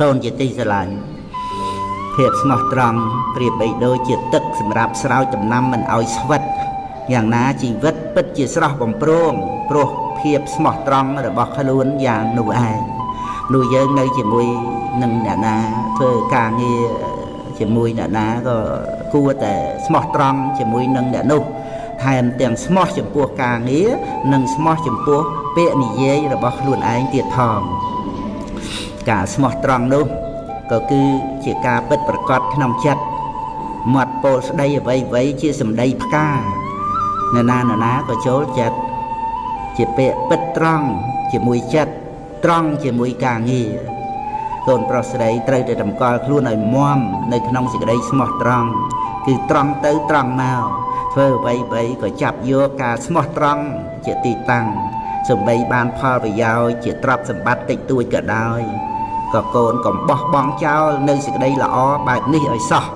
កូនជាទីស្រឡាញ់ភាពស្មោះត្រង់ប្រៀបបីដូចជាទឹកសម្រាប់ស្រោចដំណាំមិនឲ្យស្វិតយ៉ាងណាជីវិតពិតជាស្រស់បំព្រងព្រោះភាពស្មោះត្រង់របស់ខ្លួនយ៉ាងនោះឯងនោះយើងនៅជាមួយនឹងអ្នកណាធ្វើការងារជាមួយអ្នកណាក៏គួរតែស្មោះត្រង់ជាមួយនឹងអ្នកនោះថែមទាំងស្មោះចំពោះការងារនិងស្មោះចំពោះពាក្យនិយាយរបស់ខ្លួនឯងទៀតផងការស្មោះត្រង់នោះក៏គឺជាការពិតប្រាកដក្នុងចិត្តមាត់ពោលស្ដីអ្វីៗជាសម្ដីផ្កានរណានរណាក៏ចូលចិត្តជាពាក្យពិតត្រង់ជាមួយចិត្តត្រង់ជាមួយការងារកូនប្រុសស្រីត្រូវតែតម្កល់ខ្លួនឲ្យមាំនៅក្នុងសេចក្តីស្មោះត្រង់គឺត្រង់ទៅត្រង់មកធ្វើអ្វីៗក៏ចាប់យកការស្មោះត្រង់ជាទីតាំងសំបីបានផលប្រយោជន៍ជាទ្រព្យសម្បត្តិតិចតួចក៏ដោយក៏កូនកុំបោះបង់ចោលនៅសេចក្តីល្អបែបនេះឲ្យសោះ។